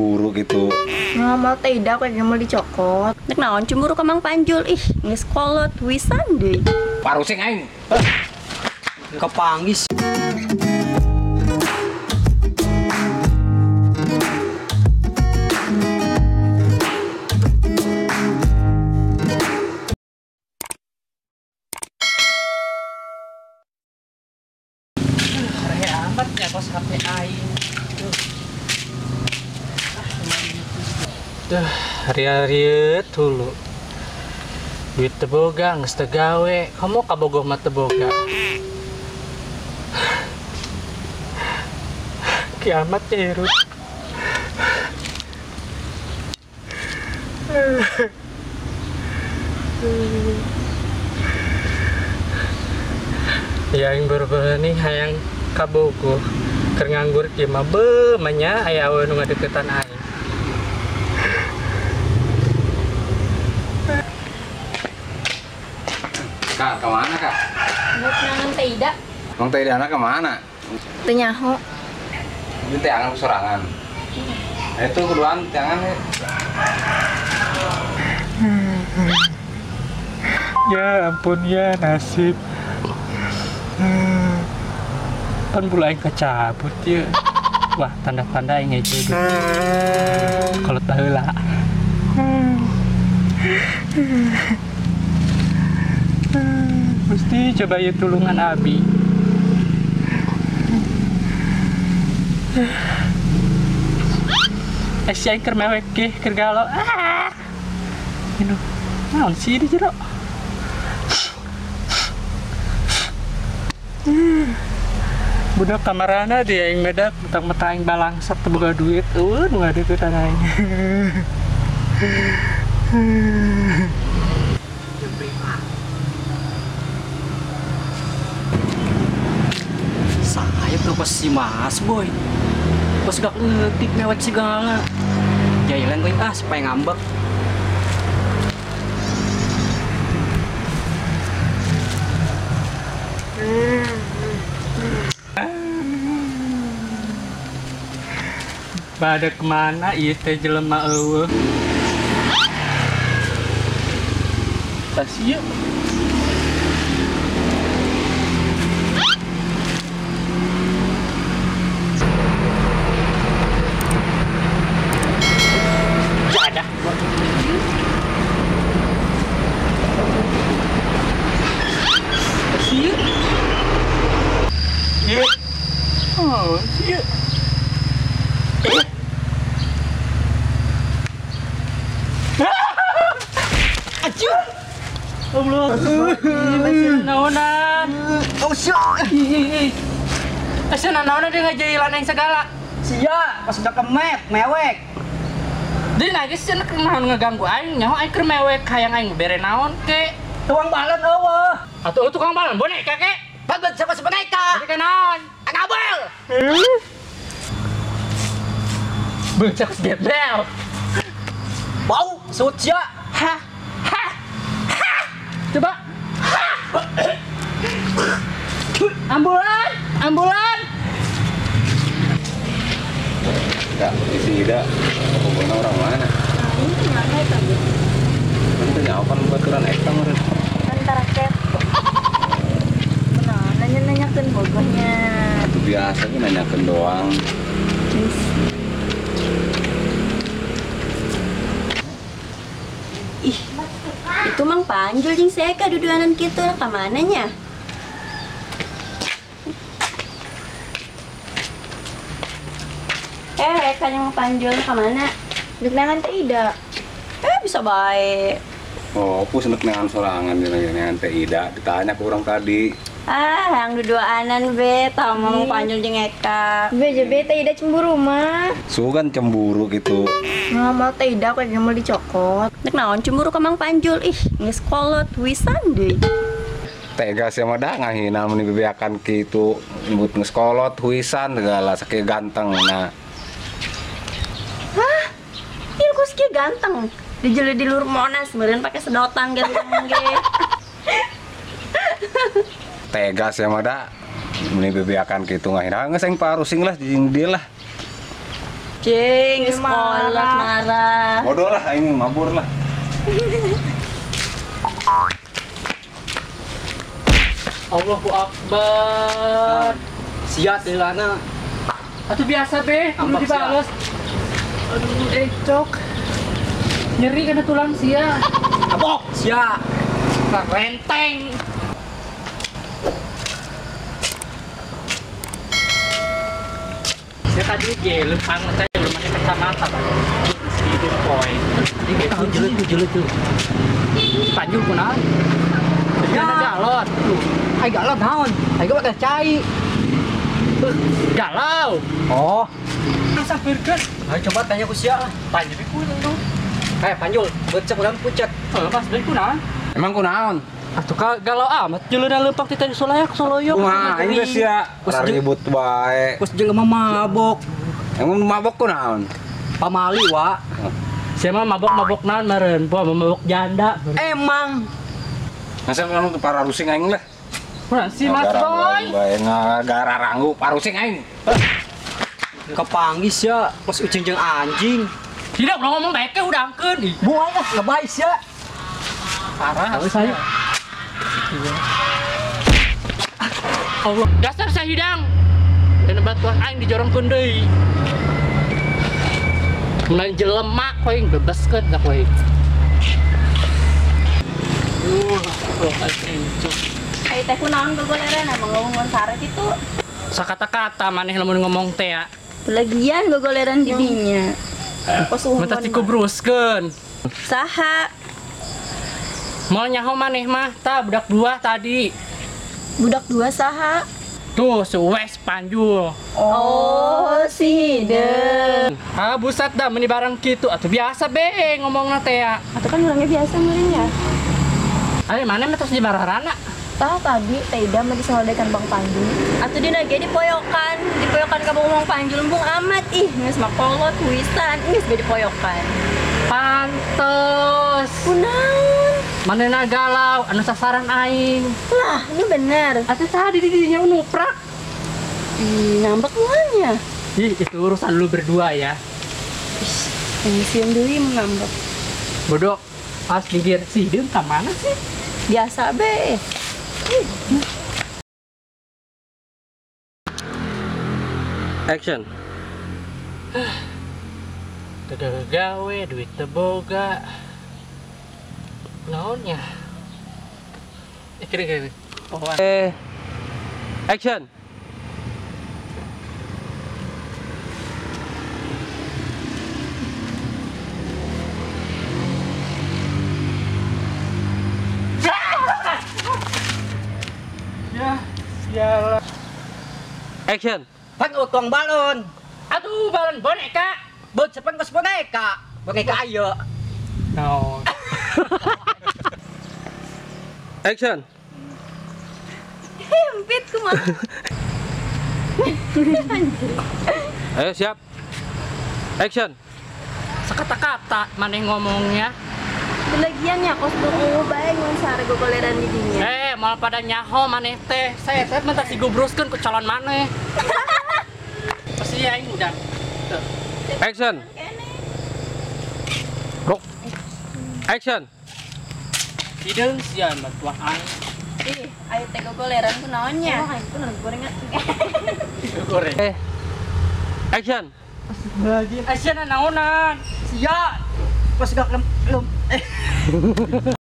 Buru gitu. Nggak mau teh Ida, aku yang mau dicokot. Nek naon cemburu ka Mang Panjul, ih geus kolot wisan deui. Parusing aing. Kepanggis. Amat ya kos HP aing. Duh, hari-hari dulu. Duit teboga, geus teu gawe. Kamu kabogoh mah teboga. Kiamat ya hirup. Ya yang baru-baru nih hayang kabogoh keur nganggur kieu mah beuh manya aya awewe nu ngadeukeutan aing. Kak, kemana kak? Mau kenangan Teh Ida. Mang Teh Ida kemana? Teu nyaho. Ini teangan kesorangan. Nah, itu keduaan teangan ya. Ya ampun ya nasib. Kan bulu aing kecabut ya. Wah, tanda-tanda aing ngejodoh. Kalau tahu lah. Mesti coba ya tulungan abi. Si aing keur mewek ge, keur galau. Ah. Ini naon sih di jero? Budak kamarana dia aing medak mentang-mentang aing balangsat teu boga duit. Eueuh nu ngadeuketan aing. Saya tuh pas si Mas Boy. Pas gak ngetik mewek segala. Jailan gue ah supaya ngambek. Pada kemana ieu teh jelema eueuh? Tas ieu. Jadah. Tas ieu. Ieu. Oh, ieu. Allah, naonan. Oh siap. Asa naonan dia ngajailan aing segala. Sia, pas udah kemek, mewek. Dia nagis cenah naon ngeganggu aing, nyaho aing keur mewek hayang aing bere naon ke. Tukang balon eueuh. Atuh tukang balon boneka ke. Bagus siapa boneka? Boneka naon? Ngabel. Beucak gebel. Bau sut sia. Hah. Coba. Ambulan, ambulan. Kak, si Ida, pokoknya orang mana? Nah, ini mana itu? Kan teu nyaho kan baturan eta meureun. Kan tara kepo. Nah, nanya-nanyakeun bogohnya. Itu biasa ge nanyakeun doang. Ih, itu Mang Panjul jeung si Eka duduanan kitu ka mana nya? Eka jeung Mang Panjul ka mana? Dek nangan Teh Ida. Bisa bae. Oh, aku seneng nengan sorangan jeung Teh Ida, ditanya ke orang tadi. Ah, yang duduanan be, tah Mang Panjul jeung Eka. Be, be Teh Ida cemburu mah. Sugan cemburu gitu. Nggak mau Teh Ida, aku yang mau dicokot. Nek naon cemburu ka Mang Panjul, ih geus kolot wisan deui. Tega sih mah dah ngahina mun dibebeakan kitu, nyebut geus kolot huisan segala sakieu ganteng nah. Hah? Ieu kos kieu ganteng. Dijeli di luhur Monas meureun pake sedotan ganteng ge. Tega sih mah dah mun dibebeakan kitu ngahina geus aing parusing lah jeung dia lah. Cing, sekolah marah. Bodoh lah aing mabur lah. Allahu Akbar. Sia teh lana. Atuh biasa be, kudu dibales. Aduh, cok. Nyeri karena tulang sia. Abok sia. Renteng. Saya tadi ge lempang saya belum pakai kacamata, Pak. Di poin. Itu jelut tuh. Panjul kunaon? Ya galot. Ai galot naon? Ai gua pakai cai. Galau. Oh. Asa burger. Ayo coba tanya ku sia lah. Tanya ku tuh. Panjul, becek urang pucet. Heuh, pas deui kunaon? Emang kunaon? Atuh ka galau amat jeleuna leumpang ti tadi solayak soloyok. Wah, aing geus sia. Ribut bae. Kus jelema mabok. Emang mabok kunaon? Pamali wa. Sia mah mabok-mabok naon meureun, poa mabok janda. Emang. Masa anu para rusing aing lah. Kurang si Mas Boy. Bae ngagara ranggu parusing aing. Kepanggis ya, kos ucing jeung anjing. Tidak ulah ngomong bae ke udangkeun. Buai ah, lebay sia. Parah. Saya. Allah, dasar saya hidang. Dan batuan aing dijorongkeun deui. Mulai jelema koing bebaskeun da koing. Ai teh kunaon gogoleran emang ngomong sare kitu. Sakata-kata maneh lamun ngomong teh ya. Lagian gogoleran di dinya. Mentas dikubruskeun. Saha? Moal nyaho maneh mah tah budak dua tadi. Budak dua saha? Tuh, si Wes Panjul. Oh, si Hideung. Ah, buset dah meni barang kitu. Atuh biasa be ngomongna teh ya. Atuh kan orangnya biasa meureun ya. Ayo mana mah tos di mararana? Tah tadi Teh Ida mah disolodekan Bang Panjul. Atuh dina ge dipoyokan ka Bang Panjul embung amat ih geus mah kolot huisan geus ge dipoyokan. Pantes. Kunaon? Manehna galau anu sasaran aing. Lah, ini bener. Atuh tadi di dinya nuprak. Ih, nambek moalnya. Ih, itu urusan lu berdua ya. Ih, pensiun deui ngambek. Bodoh. Pas minggir si Hideung ka mana sih? Biasa be. Action. Teu gawe duit teu boga. Naonnya? Kira-kira. Action. Ya, sialan. Action. Pan utang balon. Aduh, balon boneka. Bot sepan kos boneka. Boneka ayo. No. Action. Hempit kumaha. Ayo siap. Action. Sekata-kata maneh ngomongnya. Lagian ya kos ungu bae ngun sare gogoleran di dinya. Mal pada nyaho maneh teh. Saya teh mentas digubruskeun ku calon maneh. Pasti aing udah. Action. Rok. Action. Hideung sia batuan aing. Ih, ayo teh gogoleran ku naonnya? Emang aing ku naon gorengan. Goreng. Action. Astagfirullahaladzim. Action naonan. Sia. Pas gak lem.